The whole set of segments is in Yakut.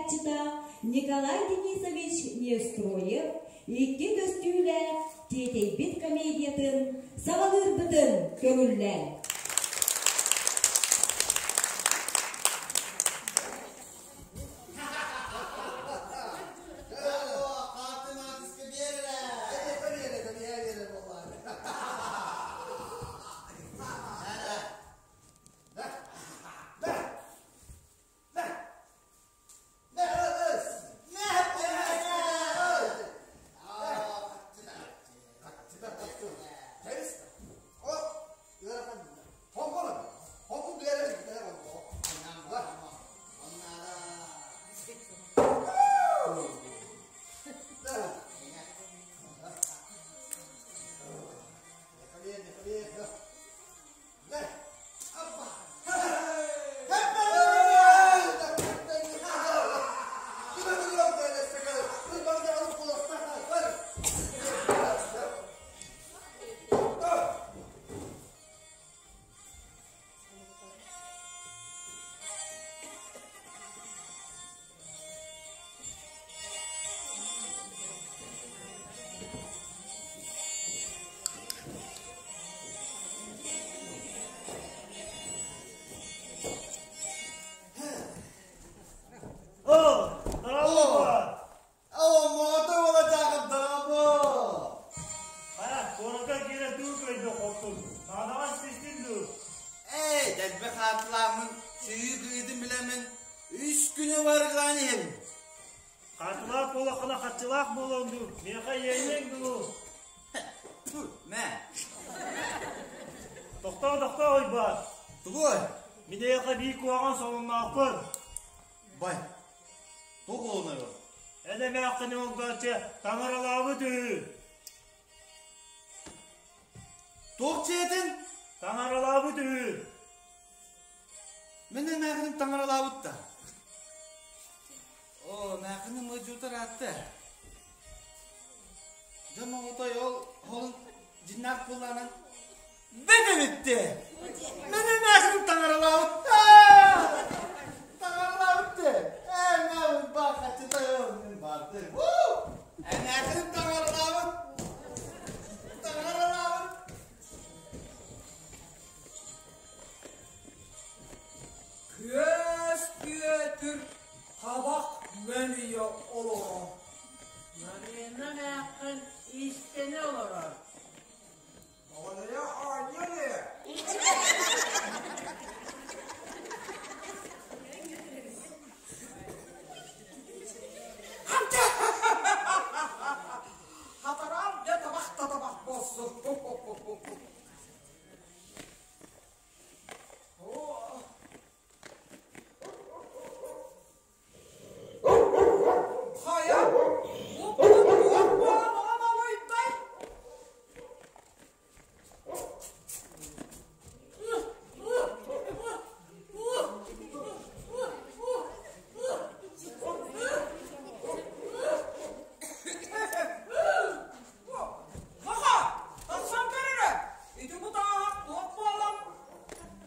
салайааччыта Николай Денисович Неустроев икки көстүүлээх Тиэтэйбит комедиятын саҕалыырбытын көҥүллээн. Хатылаах буолаххына хаччылаах буолуоҥ дуу, миэхэ иэйиэҥ дуу? Мэ. Тохтоо, тохтоо, Уйбаан. Тугуй? Мин эйиэхэ биир куһаҕан солуннаахпын. Бай. Туох буолунай ол? Эн эмээххини олгооччу таҥаралаабыт үһү. Туох дьиэтин? Таҥаралаабыт үһү. Мин эмээхиним таҥаралаабыт да. Оо, эмээхиним ыдьуутар аатта. Дьон оҕотой ол холун дьиннаах буоллаанан бэт эбитти. Мин эмээхиним таҥаралаабыт. Таҥаралаабытты. Ээ, мэ урбаа хаччытай ол мин барды. Эмээхиним таҥаралаабыт. Таҥаралаабыт. Күөс Бүөтүр табах мөлүйэ олорор. Марина эмээххин иистэнэ олорор. Оҕонойо оонньуур Хатараан дьэ табах да табах буолсун. Хайа, бу туох буолан оҕом олуйдай? Маха, тахсан көр эрэ, ити бу тааһах туох буолан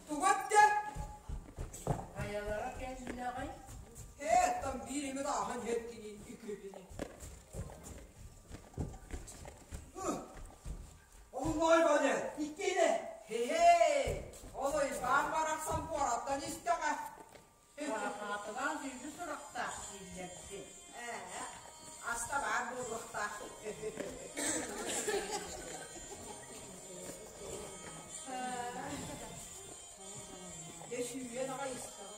тугу эттэ? Хайалара кэллэҕэй? Ээ, там биир эмит ааһан иһэр кини иккибини. Оллой бане, иккине. Хе-хей, ол Уйбаан барахсан куораттан истэҕэ. Хаатылаан сүүрдү сурахтаах дииллэрди. Ээ, аста баар буолуохтаах. Дьэ сүүйэн аҕай истэҕэ.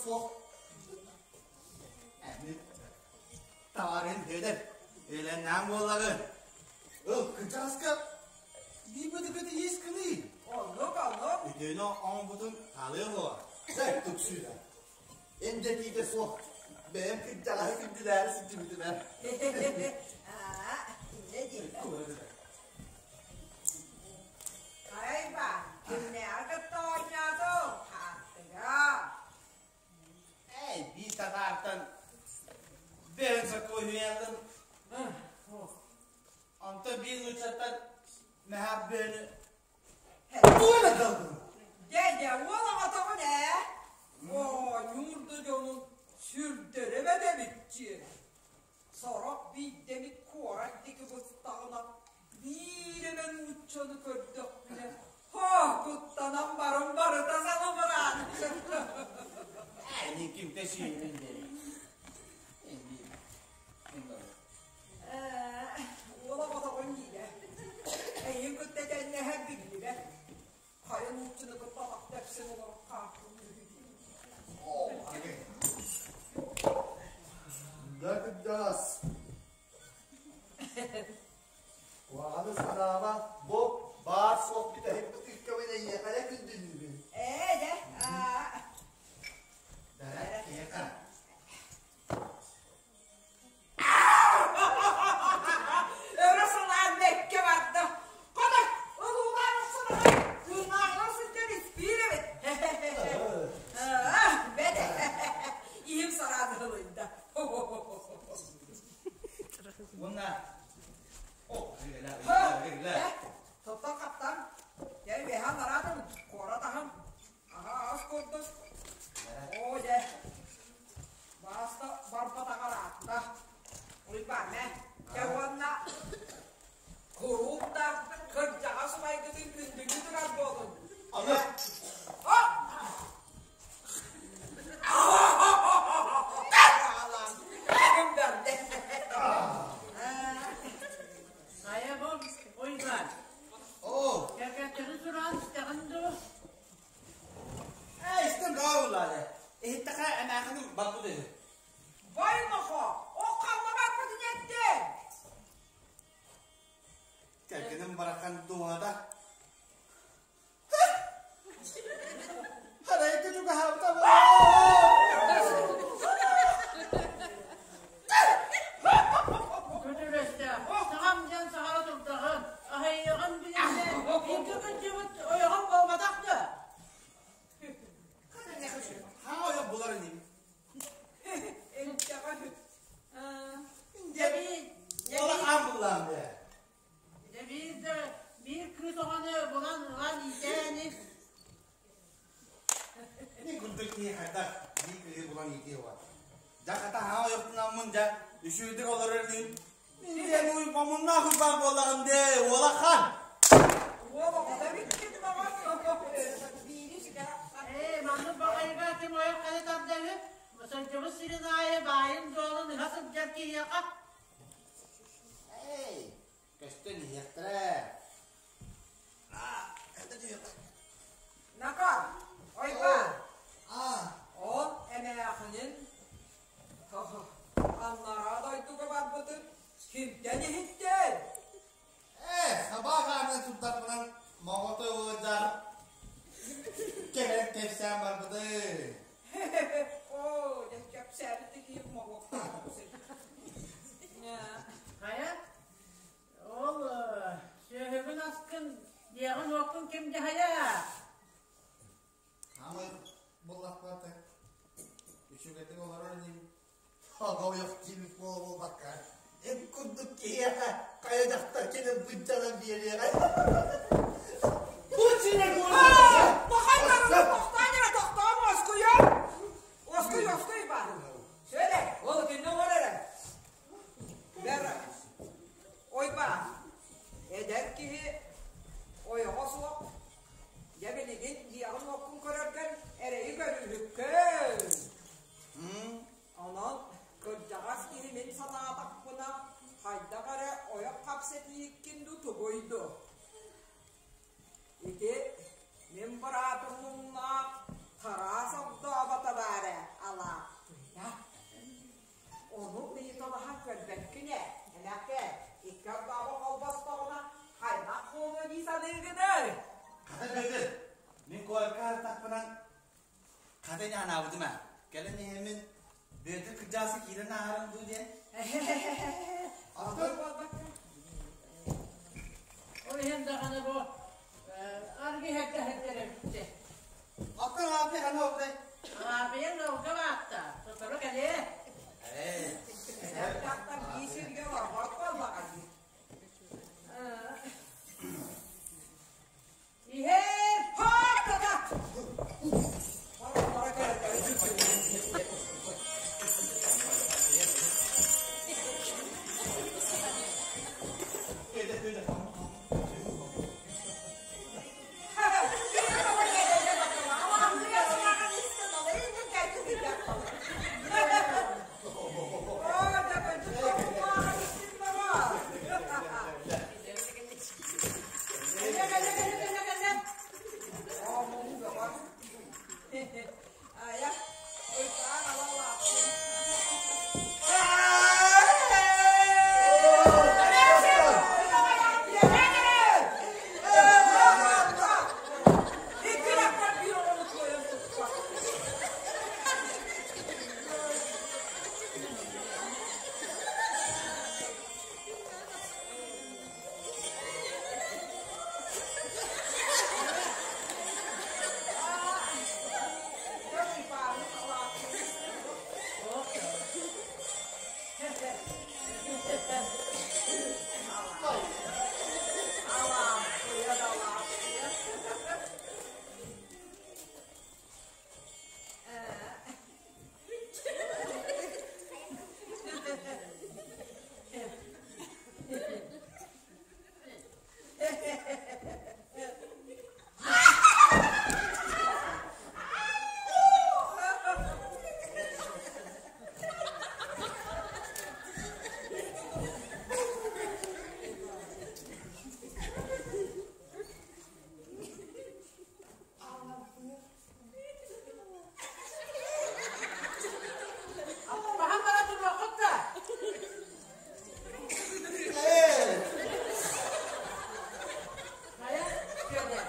суох. Мин табарын Федор, элэннээн буоллаҕын. Ыл, кырдьаҕаска биир быты иэс гыныы. Оннук, оннук. Үтүөнү оҥорбутун хаалыа буола. Сай, тупсуура. Эн да этиитэ суох. Бэйэм кырдьаҕаһы күндүлээри сылдьыбытым эр. Аа, иннэ дии. Айба, кимнээҕи кытта оонньоотуҥ? Хааттыга. Эй, биир татаартан бэйэм сокуонуйалым. Онтон биир нууччаттан мэһээх бөөнү туора калдым. Дьэ, уол оҕотоҕун ээ. Оонньуур да дьонун сүрдэрэ бэдэбиччи. Сорох биирдэмит куорат диэки быстаҕына биир эмэ нууччаны көрдөхпүнэ, хоо, куттанан барым барыта салыбыраан. Ээ, кимтэ сиэмин дии. Уол оҕотоҕун диирэ. Эйигин кытта тэҥнэһэр биллибэт. Хайа нууччаны кытта атах тэпсэн олорон хаахтын Да кырдьаҕас. Куһаҕаны санаама, бу баар суох бүтэһик бытыыккабын эйиэхэ эрэ күндүлүүбүн. Ээ, дьэ, аа. Бэрэ, киһиэхэ. Өрө санаан бэккэ барда. Хотой, ылуулаан охсон аҕай, тыынааҕынан сылдьан испиир эбит. Бэт, иһим сараан ылыйда. Уонна Тоттон хаптан, дьэ үөһэ нараатын, куорат аһым, аһа ас курдук. Оо дьэ, Бааста барбатаҕар аатта. Уйбаан мэ, дьэ уонна куруук да кырдьаҕас убайгытын күндүлүү турар буолун. Аны Хайа бу, Уйбаан. Оо. Кэргэттэри тураан истэҕин дуо? Ээ, истэн баа буоллаҕа. Иһиттэхэ эмээхиним барбыт үһү. Бай нохо, ол ханна барбытын эттин? Кэргэним барахан дууһата. Харайга чугаһаабыта Көтүрөстөөх, саҕам диэн саҕара турдаҕын, аһыйыаҕын билиннэ, икки кырдьыбыт ойоҕом буолбатах да. Хаҥа ойох булар иним. Улахан буллаам дэ. Дьэ биир да биир кыыс оҕону булан ылан иитээни. Мин курдук киһи хайдах биир кыыһы булан иитиэ уа. Дьэ хата хаҥа ойохтунаммын дьэ үчүгэйдик олорор иним. Мин диэн омуннаах уйбаан буоллаҕым дee, уолахан. Уол оҕото бүттүн баҕар. Биири сүтэрэ. Ээ, маннык баҕайыга ким ойох хайа тарда үһү? Сылдьыбыт сирин аайы баайын-дуолун ыһа сылдьар киһиэхэ. Эй, көстөн иһиэхтэрэ. Аа, это диэхэ. Нака, ойбаа. Аа. Ол эмээхинин аннараа дойдуга барбытын кимтэн иһиттэн? Ээ, сабаа хаанынан турдарбынан моҕотой ыалдьар кэлэн кэпсээн барбыты. Оо, дьэ кэпсээбит киһи моһуоктаах. Хайа, ол сүөһүгүн аскын, дьиэҕин-уоккун ким дьаһайа? Хаамай буллахпата үчүгэйдик олорор иним. Оҕойох диэбит буола буолбакка, эн курдук киһиэхэ хайа дьахтар кэлэн быдьанан биэриэҕэ. Бу сирэ Махай барыта тохтоон эрэ тохтоон уоскуйан. Уоскуй, уоскуй баар. Сөйле, ол итиннэ олор эрэ. Бэр, ойба, эдэр киһи ойоҕо суох. Дьэ билигин дьиэҕин-уоккун көрөргөр эрэйи көрүүһүккүн. Онон кырдьаҕас киһи мин санаатахпына, хайдах эрэ ойох хапсатииккин дуу тугуй дуу? Ити мин сыртахпынан хата ини анаабытым ээ. Кэлэн иһэммин Бүөтүр кырдьаҕасы киирэн ааһарым дуу диэн. Атын буолбакка. Ол иһин даҕаны бу аргы иһэрдэ сылдьар эбиттэ. Атын ааппый ханна буолбутай? Ааппыйаҥ ыалга баатта. Сотору кэлиэ. Ээ. Тахтар бии сиргэ олорбот буоллаҕа дии. Иһэр! Хоп-тата! Баһан бара туруоххут да? Хайа, Федор,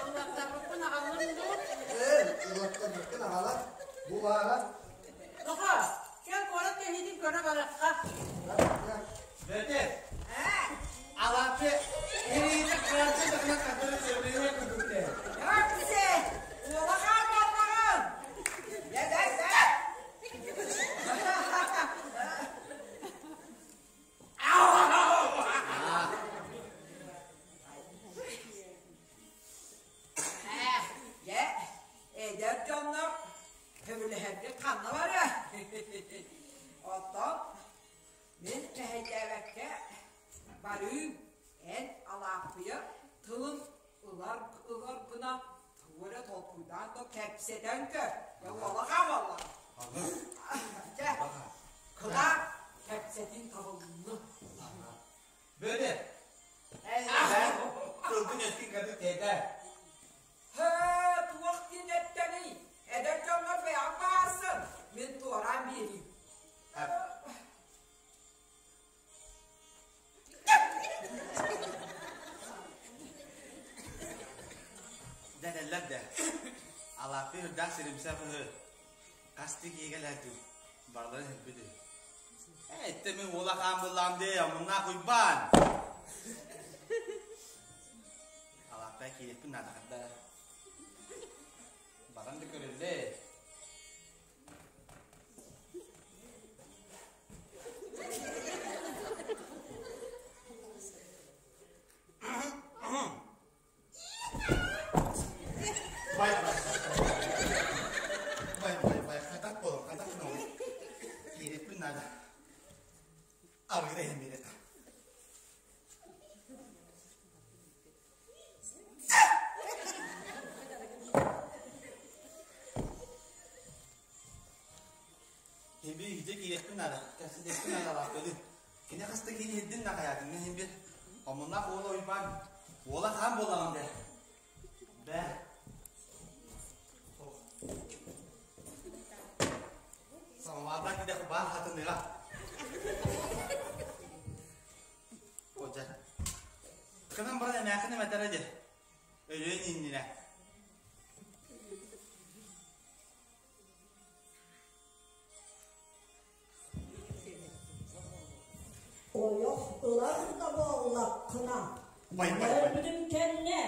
ыллаттарбыппын аҕаллым дуу? Ээ, ыллаттарбыккын аҕалан, бу баара. Тоҕо? Кэл куорат кэһиитин көрө барыахха. Бөтө, алааппы ириитэ хааччы тахынан хатыры сөбүлүө курдукте. Өксө, уола хаалбатаҕын. Дэ, дэ, дэ. Дьэ, эдэр дьоннор көмөлөһөргүт ханна барыа? Оттон мин мэһэйдээбэккэ барыым, эн Алааппыйа тылын ылар ылар гына тугу эрэ толкуйдаан да кэпсэтэн көр. Дьэ, уола хаалла. Дьэ, кылаат кэпсэтин табылынны. Бөтө, эн тылгын өскүн кадык тэтэ. Һэ, туох диэн эттэний? Эдэр дьоҥҥор бэйэҕин баарсын, мин туораан биэриим. Дэтэллэр да, Алааппый үрдээх сиримсэх үһү, хастыы киһигэлээтим, барыларын һирбит үһү. Ээ, иттэ мин уола хаан буллаам дии, омуннаах Уйбаан! Алааппай киириэхпин наада харда. Баран да көрүллээ. Бай, бай, бай, бай, хатак болор, хатак гына Киириэхпин наада. Аргыда иһэн биэрэ. Химби иһдэ киириэхпин наада. Кэпсэтиэхпин наада лааппыды. Кини хаста киһи иһирдин нахайаатын мин химби. Омуннаах уола Уйбаан. Уола хаан буолаҕын дэ. Бэ. Самоварда кидэх баар хатыныга. Одьа. Кынан баран эмээхин эмэтэрэ дьэ. Өлүөн иннинэ. Ойох ылар да буоллаххына, өлбүтүм кэннэ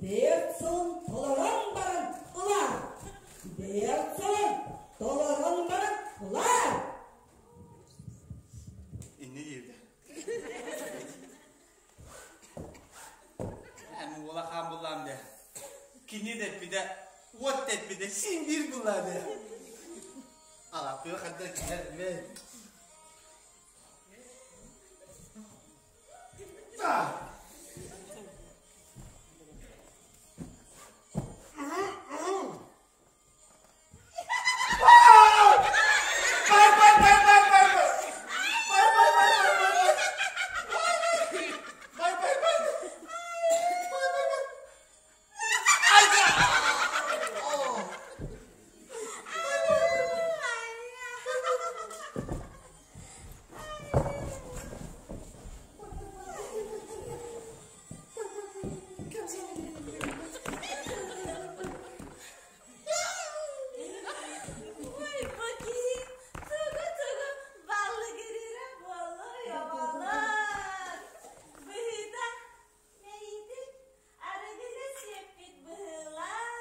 бэрт сылын толорон баран ылар. Бэрт сылын толорон баран ылар. Инни диэбитэ. Эн уола хаан буллаам дэ. Кини дэппитэ, уот дэппитэ, син биир буллаа дэ. Алаппыга хадда килэр бээ. Ah! Ой, бу киһи тугу-тугу баллыгырыыра буолуой оҕолор? Быһыыта, мэйиитин арыгыны сиэппит быһыылаах.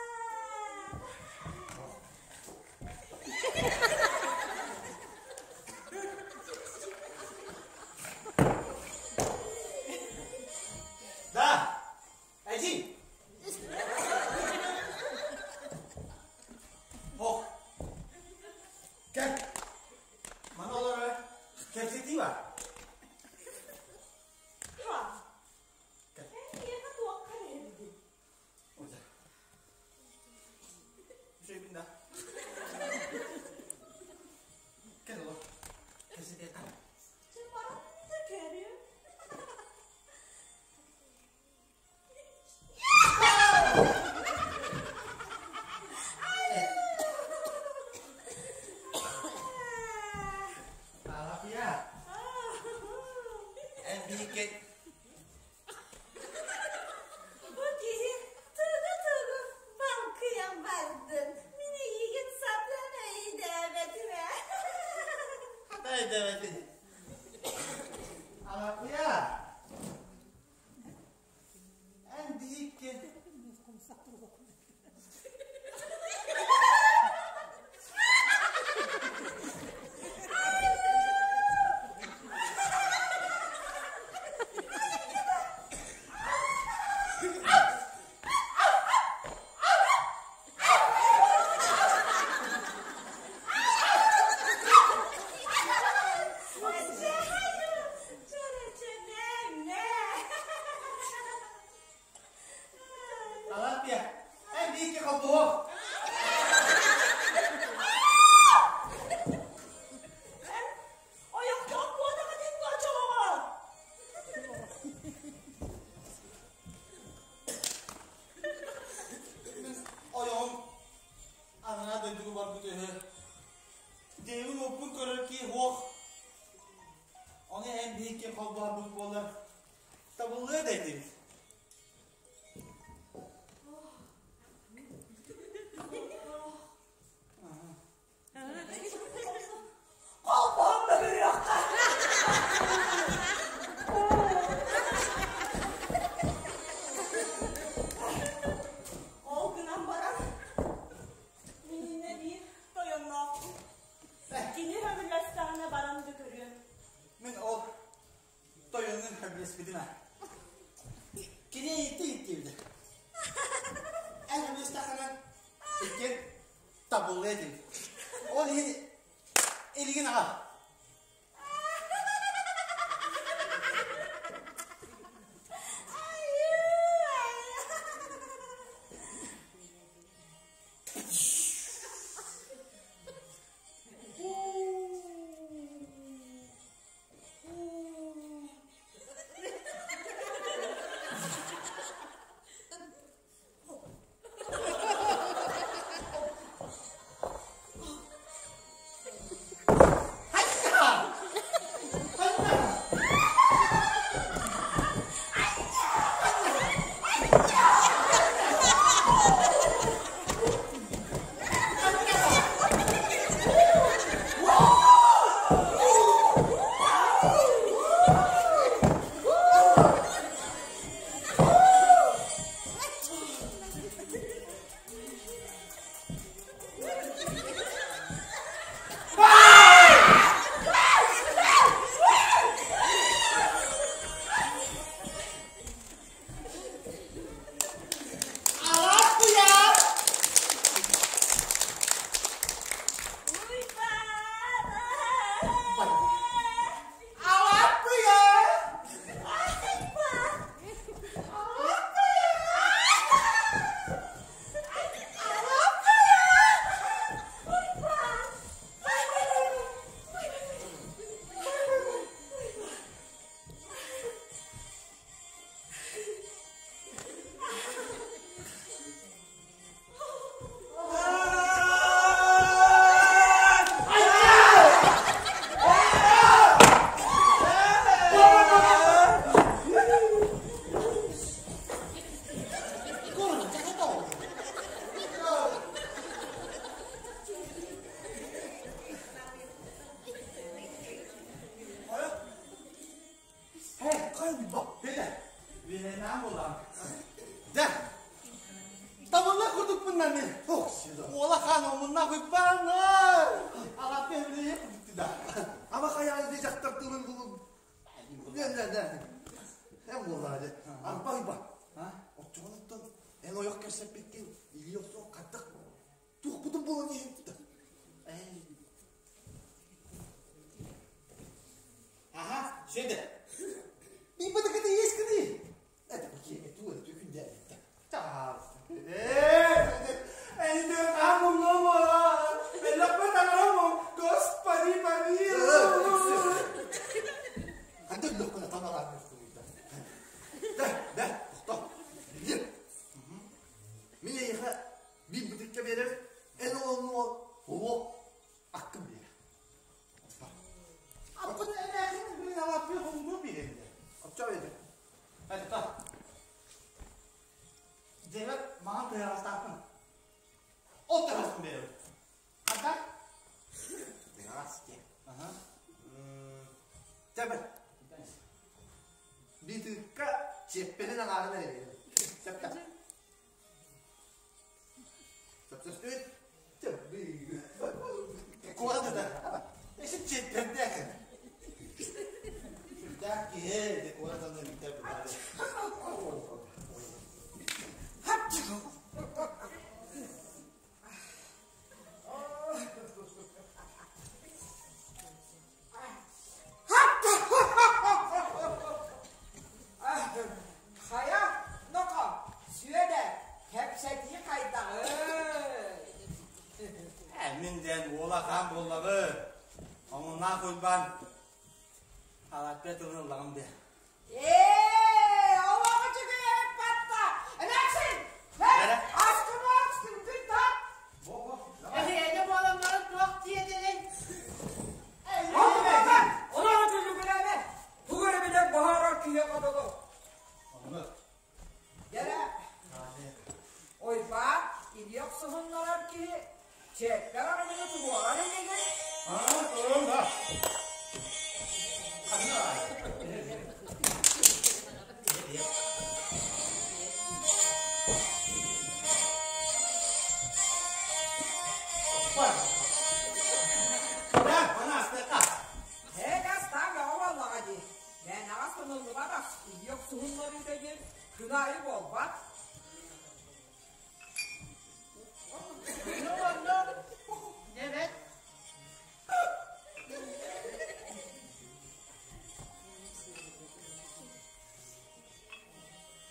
Да, Эдий! Ох! Кэл! Маны олорор кэпсэтии бар. Кэл. Эйиэхэ туохха биэрдин? Үчүгэйбин да. Кэл олор. Кэпсэтиэххэ. Чэ баран да көрүм. Аҕапыйа, эн биһикки Бу киһи тугу-тугу балкыйан бардын. Мин эйигин сатаан өйдөөбөтүм ээ. Хата өйдөөбөтүн. Аҕапыйа, Эн биһикки Алапия, эн биһикки холбоһуох. Ойохтоох буотаҕа дин бочоҕоҕо. Мин ойоҕум анараа дойдуга барбыт үһү. Дьиэбин уоппун көрөр киһи суох. Ону эн биһикки холбоһорбут буоллар табыллыа да этибит. Холбоһон бөһүрүөххэ. Ол гынан баран Мининэ биир тойонноохпун. Кини сөбүлэстэҕинэ баран да көрүөм. Мин ол тойонун сөбүлэспитим аа. Кини иитти ииттиэбитэ. Эн сөбүлэстэххинэ иккиэн табыллыа этибит. Ол иһин илигин аҕал. Уола хаан омуннаах Уйбаан Алаппы эбилиэ да. Ама хайаан ити дьахтар тылын булун. Не, не, не. Эн буоллаа дьэ. Арба Уйбаан. Оччоҕуттан эн ойох кэпсэппиккин илии охсон хаттах туохпутун булан иһин да. Аха, Сүөдэр. Биппытыкыты иэскини. Это киэҥэ туу это күндээбиттэ. Господи помилуй! Ханта өллөххүнэ таҥараан мөхтүгүйдэ. Дэ, дэ, тохто. Билиэм. Мин эйиэхэ биир бытыкка биэрэр, эн олоннуо олуо аккын биэрэ. Аппын эмээхин мин алаппы хомунуу биэрэллэр. Оччо эбит. Это. Дьэбэр маҥан тыһаҕастаахпын. Ол тыһаҕаспын биэрэбин. Ханна? Тыһаҕас диэн. Аха. Дьэбэр. Битыкка чиэппэрин аҥаарын эрэ биэрэбин. Сөптө. Сөпсөстүбүт? Куорат да. Эсин чиэппэрдээх. Сүрдээх киһи, куорат анны бүтэр Хайа, ноко, Сүөдэр, кэпсэтии хайдаҕый? Мин диэн уола хаан буоллаҕы. Омуннаах Уйбаан алаппа тылын ыллаҕым диэ. Ээ, олоҕу чүгүйэрик батта. Эмээхсин, Эрэ. астымаах сүҥкүн тап. Эһиэнэ буолан баран туох диэтилин? Олоҕу түлүгүлэбэ. Тугу эрэ билэр баһаарар киһиэхэ дылы. Дьэрэ, Уйбаан илии охсуһуннарар киһи чиэппэр арыгыны туруорар инигин? Һээт астаах бөҕө буоллаҕа дии. Мээнэҕэ сыҥыллыбатах илии охсуһуннарыыта диэн күн аайы буолбат. Ну онно Нэбэт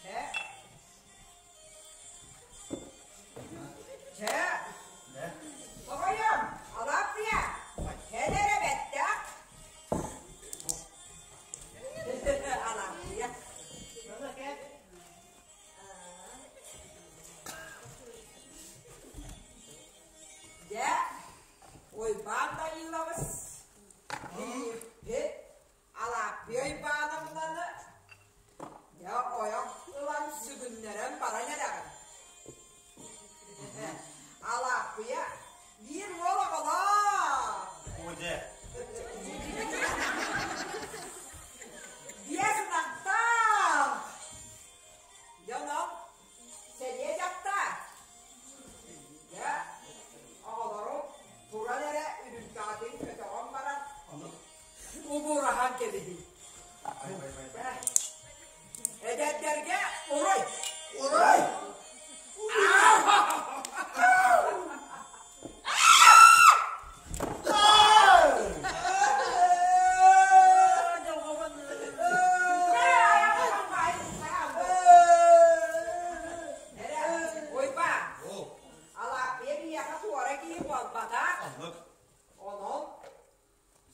Чэ. Чэ. Оҕойом, Алааппыйа, кэл эрэ бэттэх. Алааппыйа. Дьэ, Уйбаан Даниловыс, биһиги Алааппыйа Уйбаановнаны дьэ ойох ылан сүгүннэрэн баран эрэҕин. Алааппыйа биир уол оҕолоох. О, дьэ. Биэс ынахтаах. Дьонум сэниэ дьахтар. Дьэ, оҕолорум туран эрэ үрүлкэҕитин көтөҕөн баран убураһан кэбиһий. Эдэрдэргэ уруй! Уруй! Уйбаан, Алааппыйа биһиэхэ туора киһи буолбатах. Онон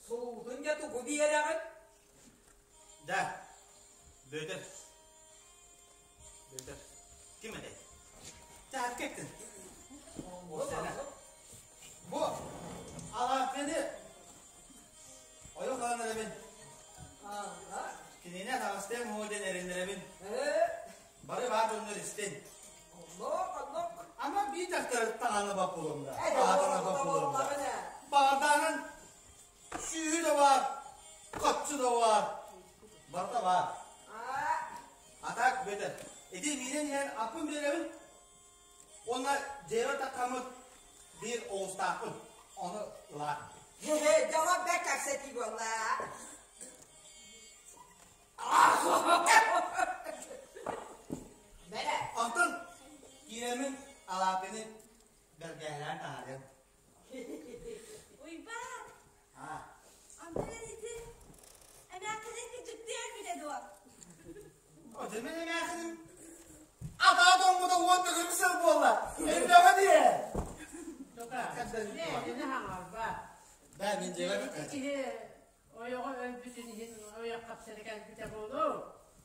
сулуутун дьэ тугу биэрэҕин? Да, Бөтөр. Бөтөр. Ким этэй? Чаһарка эттин. Бу Алааппыйаны ойох ылан эрэбин. Кинини атаҕастыам уһуо диэн эрэннэрэбин. Бары баар дьоннор истин. Ама биир дьахтар таҥаны баппулумда. Аатана баппулумда. Баҕардаанын сүүһү да баар, хаччы да баар, барыта баар. А так бөтө. Ити миинэн иһэн аппын биэрэбин. Уонна дьиэбэр таххаммыт. Биир оҕустаахпын, ону ылаар. Дьоҥо бэрт кэпсэтии буолла. Бэрэ. Онтон киирэммин Алааппыны бэргэһэлээн таһаарыам. Уйбаан! Антон ити эмээххинин кыдьыктыы өлбүтэ дуо? Отемин эмээххиним атаа тоҥмута уон төгүрүк сыл буолла. Элбэҕэ дии. Тока, ини хаҥарба. Бэ, мин дьиэбэр Ити киһи ойоҕо өлбүтүн иһин ойох хапсары кэлбитэ буолуо.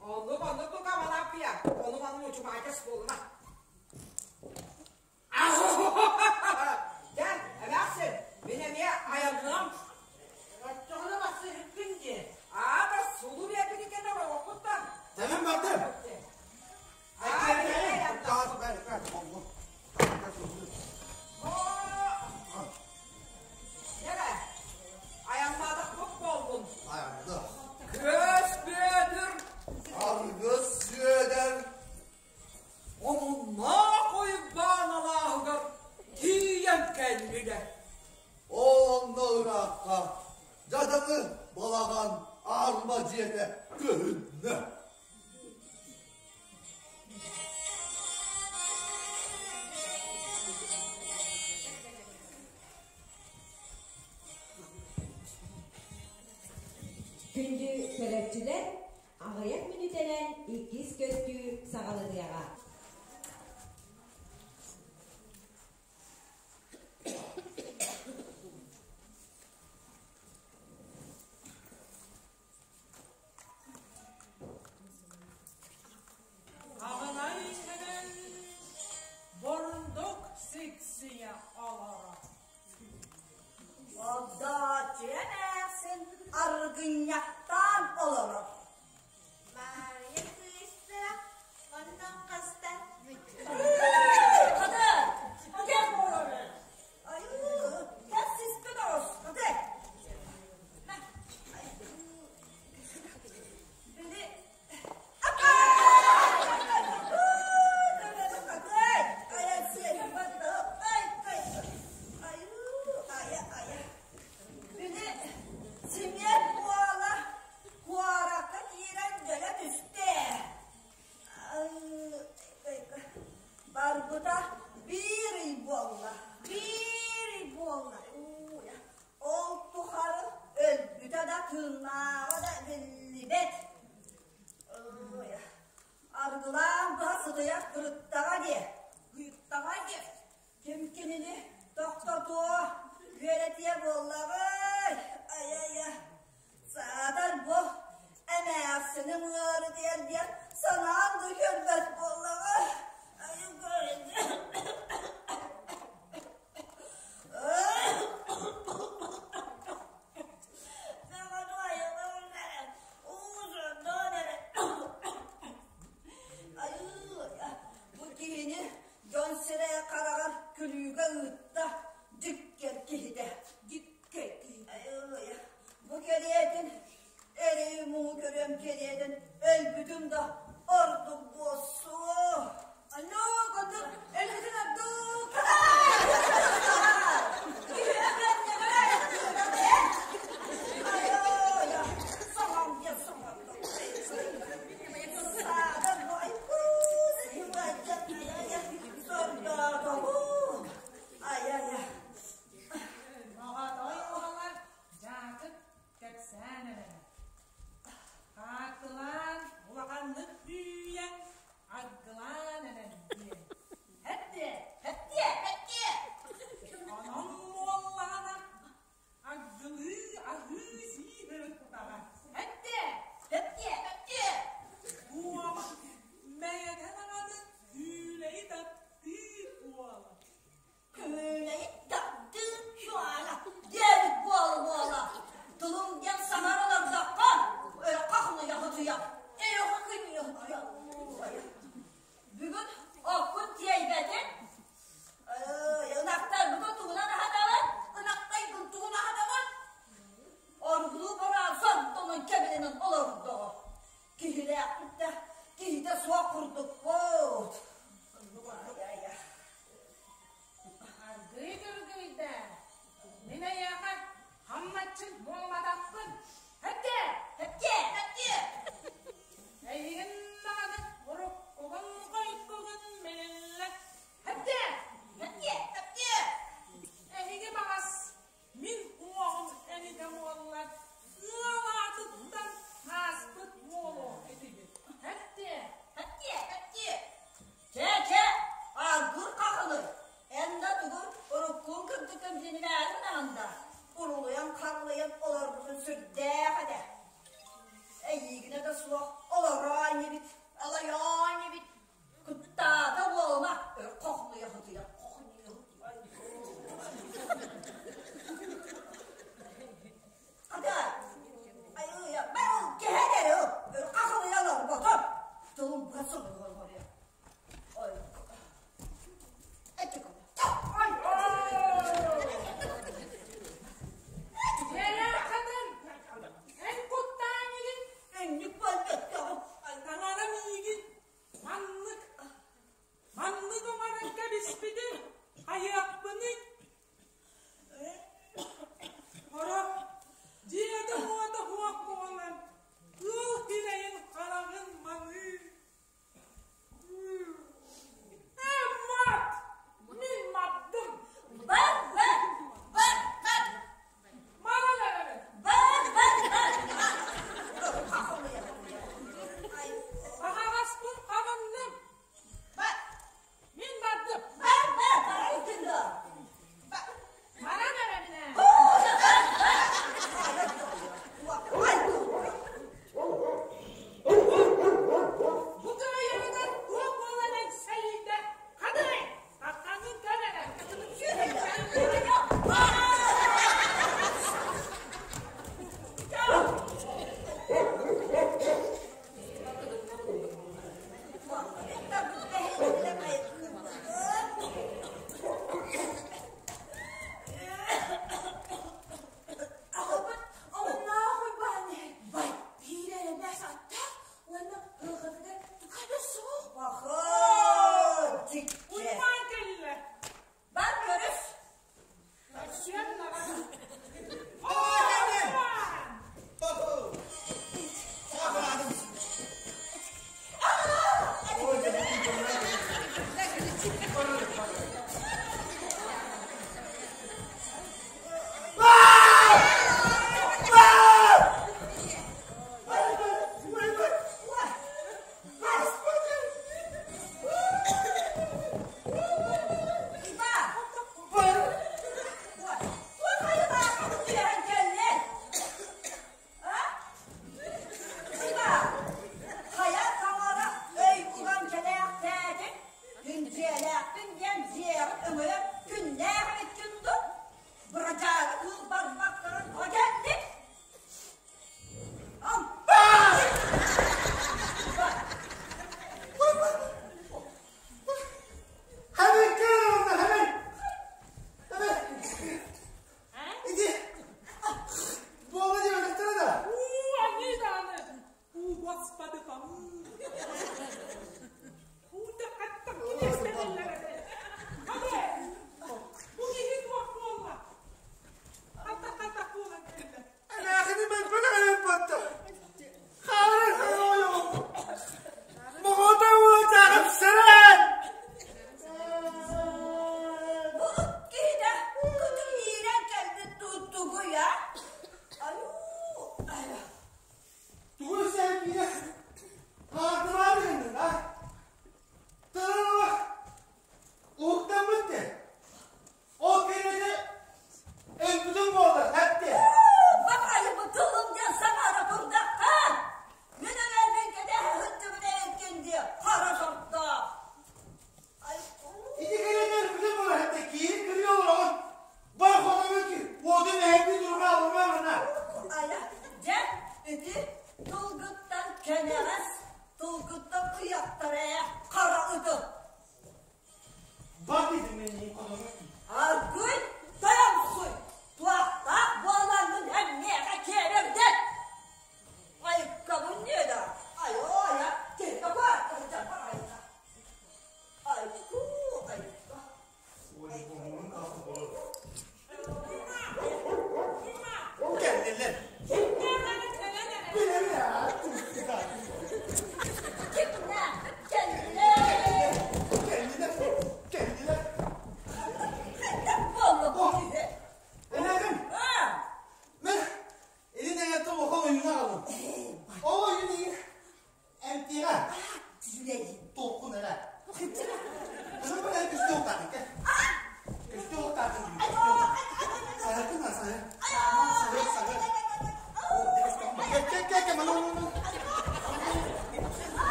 Оннук, оннук тука Балааппыйа. Ону маны мучумаайдас буолума. Дьэ, эмээхсин, мин эмиэ айанныам. Оччоҕуна бассыһыккын дии. Аата, сулу биэрбит кэннэ оҥоһуккуттан. Сэмэн бардым. Дьэ, айаннаатахпыт буоллун. Көс Бүөтүр. Аргыс Сүөдэр. Омуннаах Уйбаан алааһыгар тиийэн кэллилэр. Ол онно ыраахха дьадаҥы балаҕан аарыма дьиэтэ көһүннэ. Күндү көрөөччүлэр, Аҕыйах мүнүүтэнэн иккис көстүү саҕаланыаҕа. Аҕалай Сэмэн бурдук сиксийэ олорор. Огдооччуйа эмээхсин аргынньахтаан олорор. Маарыйа кыыстара оннон хаста Хата, хата буолар. Айыы, кэс сиспит оҕус, хата. Били Симиэн буола куоракка киирэн дьөлө түстэ. Барбыта биир ый буолла. Биир ый буолла. Ол тухары өлбүтэ да тыыннааҕа да биллибэт. Аргылаан быһа сытыйар кырыттаҕа диэ. Ыйыттаҕа диэ. Ким кинини тохтотуо, үөрэтиэ буоллаҕай? Айа-айа. Саатар бу эмээхсиним ыарытыйар диэн санаан да көрбөт буоллаҕа. Бу киһини дьон сирэйэ хараҕар күлүүгэ ыытта, дьиккэр киһитэ, дьиккэр киһитэ. Бу кэриэтин эрэйи-муҥу көрүөм кэриэтин өлбүтүм да ордук буолсуо. Аннук, оннук, өлбүтүн ордук. Моҕотой уола Дьаакып кэпсээн эрэрэ. Хаартылаан улаханнык үүйэн, аргылаан эрэр диэн. Хэттиэ, хэттиэ, хэттиэ! Манда, урулуйан-харылыйан олорбутун сүрдээх этэ. Эйиигинэ да суох олороо инибит, алайоо инибит. Куттаата буолума, өр хохлуйа сытыйа, хохлуйа Ата, айыыйа, мен ол кэһэ өр хахылыйа олорботум. Тылым быһа сылдьар Ой, Дьэрээххинин!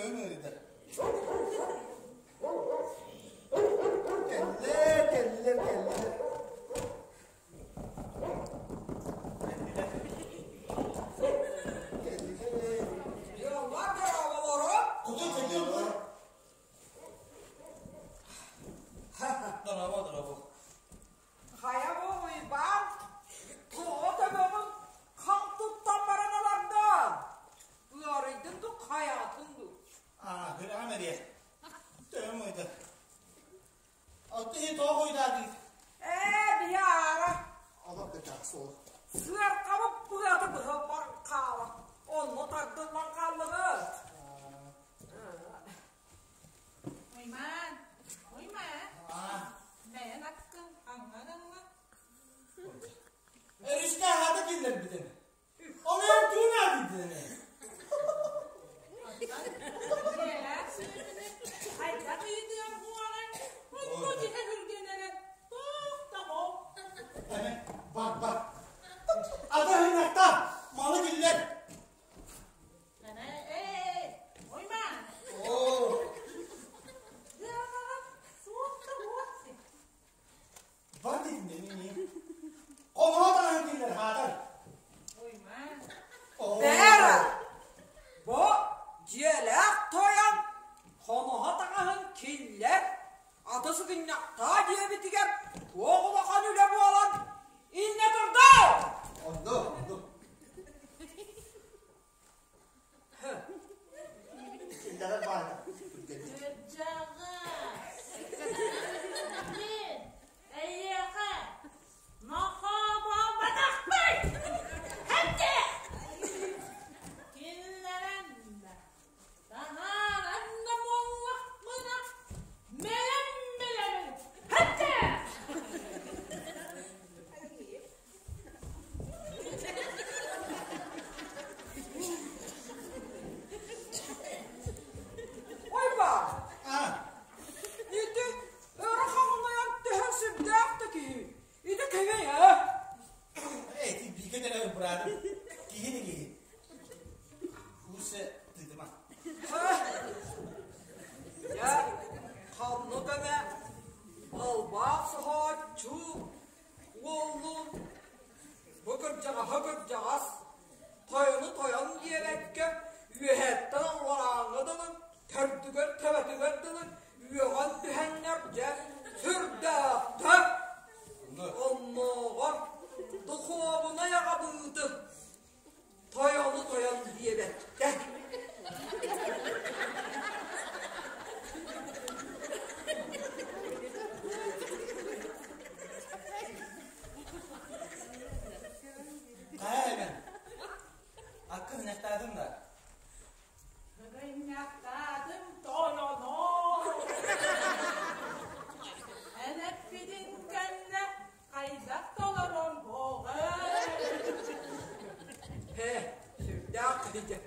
Төһөм ыарыйда. Кэллэ, кэллэ, кэллэ. Дьоллор дорооболору! Кутун кэлиэ буо. Дорообо, дорообо. Хайа бу Уйбаан, тоҕо төбөҕүн хам туттан баран олордон? Ыарыйдын дуу, хайаатын дуу? Аа, күрэҕим эриэ. Төһөм ыйда. Алты иһи тоҕо хуйдаатыгыт? Ээ, биһи аара. Олох да чахсы ол. Сыаркабыт быата быһа баран хаала. Онно тардыллан хааллыбыт. Уймаан, Уймаан. Бэйэн аккын аҥҥа-аҥҥа. Өрүскэ аһата киллэрбитим. Ол эн туун аатыйтын Дьиэлээх сүөһүнү хайдах ыйытыам буолан, онно дьиһэ үргэнэрэ туох да хоп. Эме, бар, бар. Ата хынахта, малы киллэр. Ээ, Уймаан. Оо. Дыаҕаҕа суох да буох Бар дедин мини. Хомура таһын дииллэр хаатар. Бэра! Бу дьиэлээх тойон хоноһо таҥаһын киллэр, аты сыгынньахтаа диэбитигэр туох улахан үлэ буолан иннэ турда! Онно, онно. Киллэрэр баайа. Кырдьаҕас! Мин эйиэхэ нохообообатахпын! Хэтти! Киллэрэн да, таһааран да буоллахпына, мэлэм мэлэбин! Хэтти! Ойбаа! Ити өрө хаҥнайан түһэн сүрдээх да киһи. Ити кимий ээ? Эй, ти бииргэ төрөөбүт быраатым. Киһини киһи. Курса тыытыма. Дьэ, ханнык эмэ албаах соһооччу Уоллуун бу кырдьаҕаһы кырдьаҕас, тойону тойон диэбэккэ, үөһэттэн алларааҥҥа дылы, төрдүгэр төбөтүгэр дылы үөҕэн түһэннэр дьэ сүрдээхтэр. Оннооҕор духуобунай аҕабыыты тойону тойон диэбэттэр. Хайа эбэн? Аккын ынахтаатым да? Ынахтаатым тойоно. Эн эппитиҥ кэннэ Хайдах толорон буоҕай? Ээ, сүрдээх киһитэ.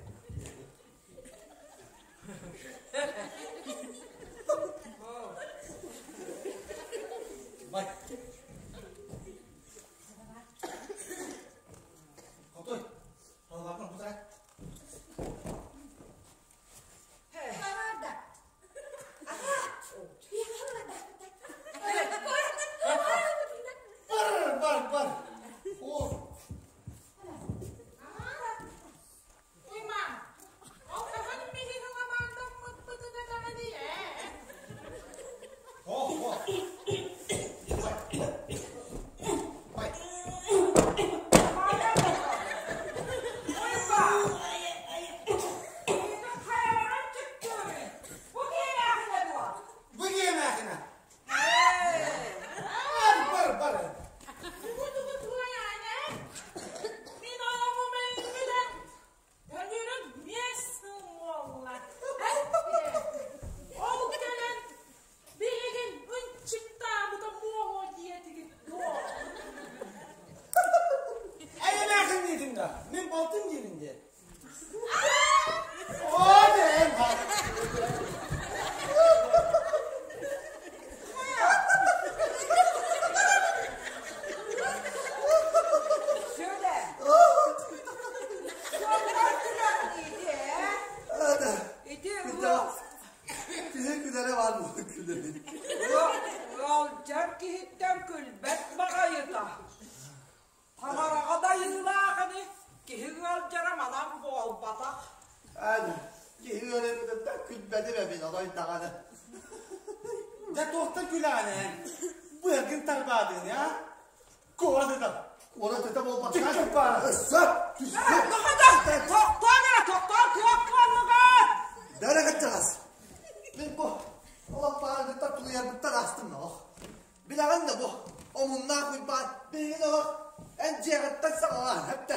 Күлэбин. Ыалдьар киһиттэн күлбэт баҕайыта. Таҥараҕа дайыылаах ини, киһи ыалдьара манан буолбатах. Эн киһи ыарыытыттан күлбэтим эбит отой даҕаны. Дьэ туохтан күлэҕин эн? Быаргын тарбаатыҥ, а? Куорат ыта. Куорат ыта буолбакка. Чиккир баара. Өссө түстү. Тохтоон эрэ, тохтоон, туох буоллугут? Бэрэ кырдьаҕас. Мин бу олох баарыттан тулуйарбыттан аастым нох. Билэҕин да бу омуннаах Уйбаан билигин олох эн дьиэҕиттэн саҕалаан хэптэ.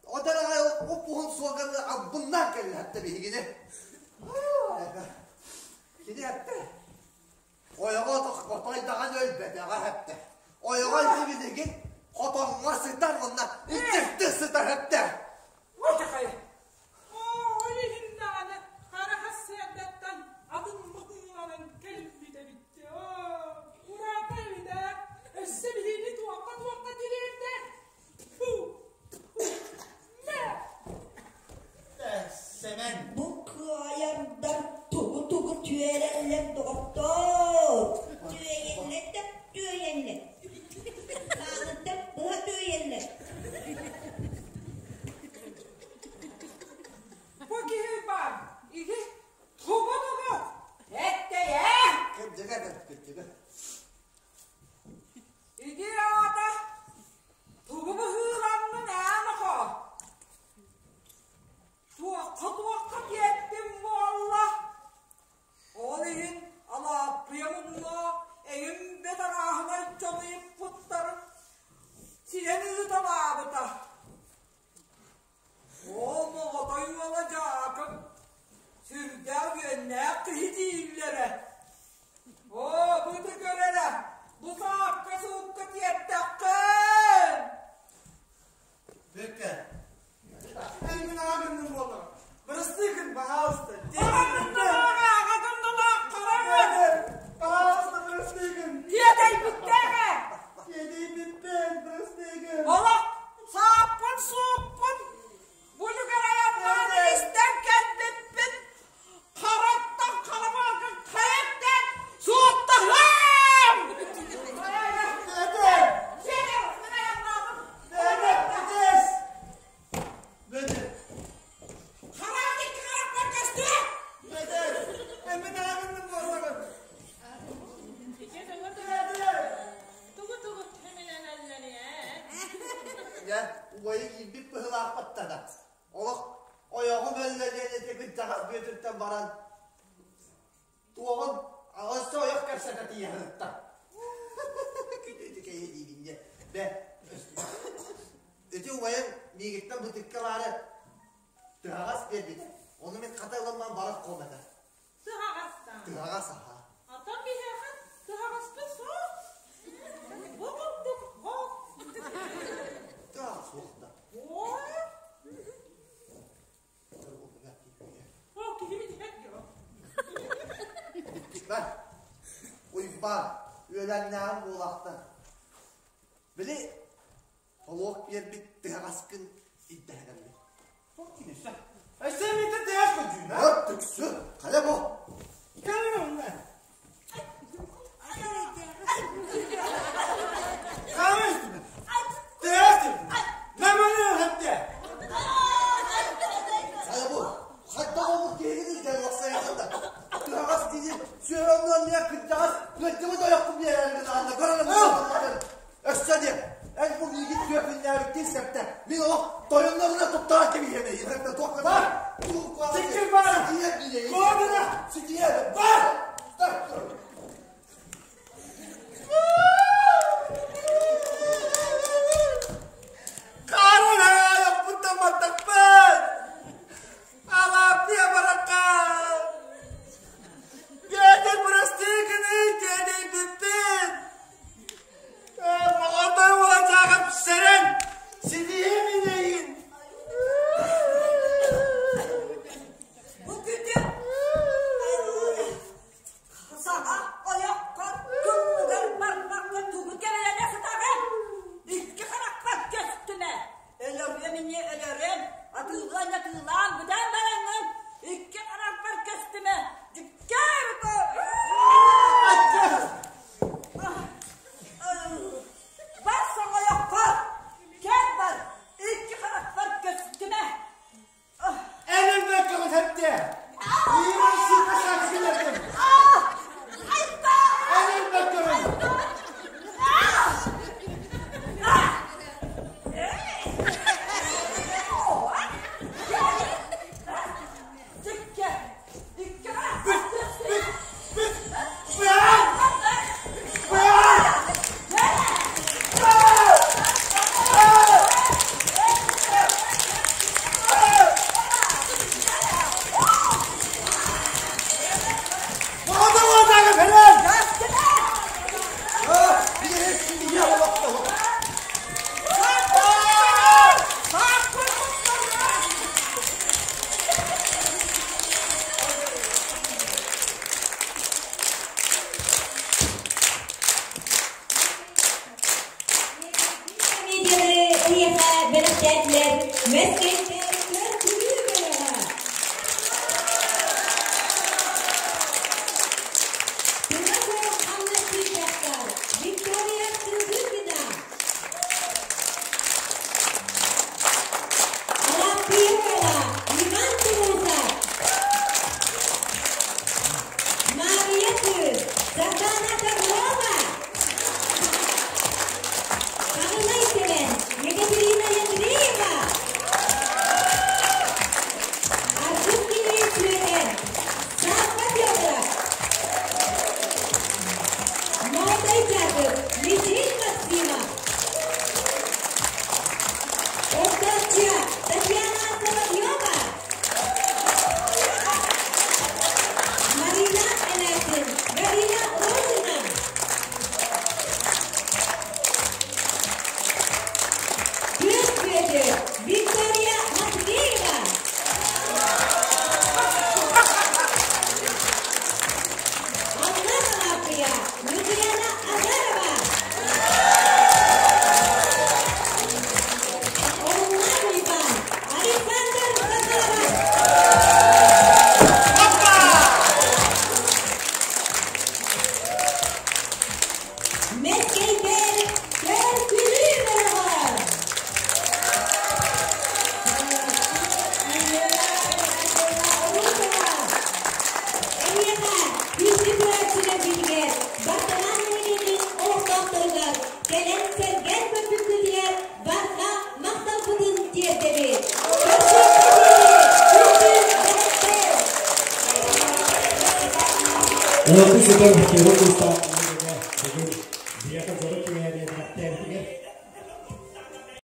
Отон аҕай уп-уһун суолганы албыннаан кэллэ хэптэ биһигини. Кини хэптэ. Ойоҕо отой даҕаны өлбөтөҕө хэптэ. Ойоҕо ити билигин хотоҥҥо сытар уонна иччихтик сытар хэптэ. Ол иһин даҕаны хараха сыардаттан атын быһыыланан кэлбит эбит. Ураата эбит ээ. Өссө биһигини туохха-туохха тириэрдэ. Фу! Мэ! Сэмэн. Бу кыайардар тугу-тугу түөрэллэр доҕоттоор. Түөйэллэр да түөйэллэр. Хааныттан быһа түөйэллэр. Бу киһи баар, ити тугу-тугу эттэйэ? Кырдьыга кырдьыга. Ити аата тугу быһыыланнын ээ нохоо? Туохха-туохха тиэртим буолла? Ол иһин Алааппыйа мунна эйим бэт арааһынай дьону ыйыппыттарын сирэн ыыталаабыта. Ол моҕотой уола Дьаакып сүрдээх үөннээх киһи дииллэрэ. Оо, быты көр эрэ, бу саакка-суукка тиэртэххин! Бүккэ. Эн мин аҕа гынным буоллаҕым. Бырастыы гын, пожалуйста. Аҕа гынналаах, аҕа гынналаах хараҥа! Пожалуйста, бырастыы гын. Тиэтэйбиттээх ээ! Тиэтэйбиппин, бырастыы гын. Олох сааппын-сууппун бу үлүгэр айаннаан истэн кэлбиппин хараттан харамаакын хайаттан суоттаһыам! Бөтөр! Бөтөр, кытыс! Бөтөр! Хараҕын икки харахпар көстүө! Бөтөр! Эммин аҕа гынным буоллаҕым. Ити тугу-тугу тугу-тугу түмүлэнэллэр ээ? Дьэ, убайы киирбит быһыылаахпыттана. Олох ойоҕум өллө диэн ити кырдьаҕас Бүөтүртэн баран туоҕун өссө ойох кэпсэтэ тиийэһиттан. Ити кэйэ диибин дьэ. Бэ, ити убайым миигиттэн бытыкка баары тыһаҕас биэрбитэ. Ону мин хата ылымман барар куом этэ. Тыһаҕастаах. Тыһаҕас аһа. Оттон биһиэхэ тыһаҕаспыт суох. Бу курдук хоп. Тыһаҕас суох да. Ой. О, киһи билбэт дьон. Бай, Уйбаан, үөлэннээҕим буолаахтан. Били, холуок биэрбит тыһаҕаскын ирдэһэрэммин. Өссө миитэ тыһаас көрдүүн, а? Өр түксү, хайа бу? Кэлин онно. Хаама үстүбүт. Тыһаас диэбит. Наманы өһөттө. Хайа бу? Хайдах омук киһигин илдьэн уопсайаҕын да? Тыһаҕас киһи сүөрөҥнөн миэ кырдьаҕас ыалдьыбыт ойохпун биэрэрин аанна көрөн Өссө диэн, эн бу миигин түөкүннээбиттии сэптэ. Мин олох тойоннорuna туттаран кэбиһиэмэй. Туох Бар! Чиккир баара! Куобуна! Комедиялары эһиэхэ бэлэхтээтилэр Мэскэйтэр көр-күлүү бөлөҕө. Тыла суох хамнастыыр дьахтар Виктория Тылгыгина. Алаппыйа Иван Тумусов. Мария Кыыс Сардана Павлова. Хаҕылай Сэмэн Екатерина Андреева. Аргыс Кириэс Сүөдэр Савва Федоров. Молодой Дьяков Михаил Максимов. Ортооччуя Татьяна Соловьева. Марина Эмээхсин Галина Рожина. Күөх Бүөтүр Виктория Матвеева. Алла Салааппыйа Ньургуяна Азарова. Оллаах Уйбаан Александр Захаров. Мэскэйдэр көр-күлүү бөлөҕө. Эйиэхэ күндү көрөөччүлэрбитигэр Бартылаан нэһилиэгин олохтоохторугар кэлэн сэргээн көрбүккүтүгэр барҕа махталбытын тиэрдэбит. Көрсүөххэ диэри күндү бэлэхтэр! Улахан сытар Кирилл Кустаах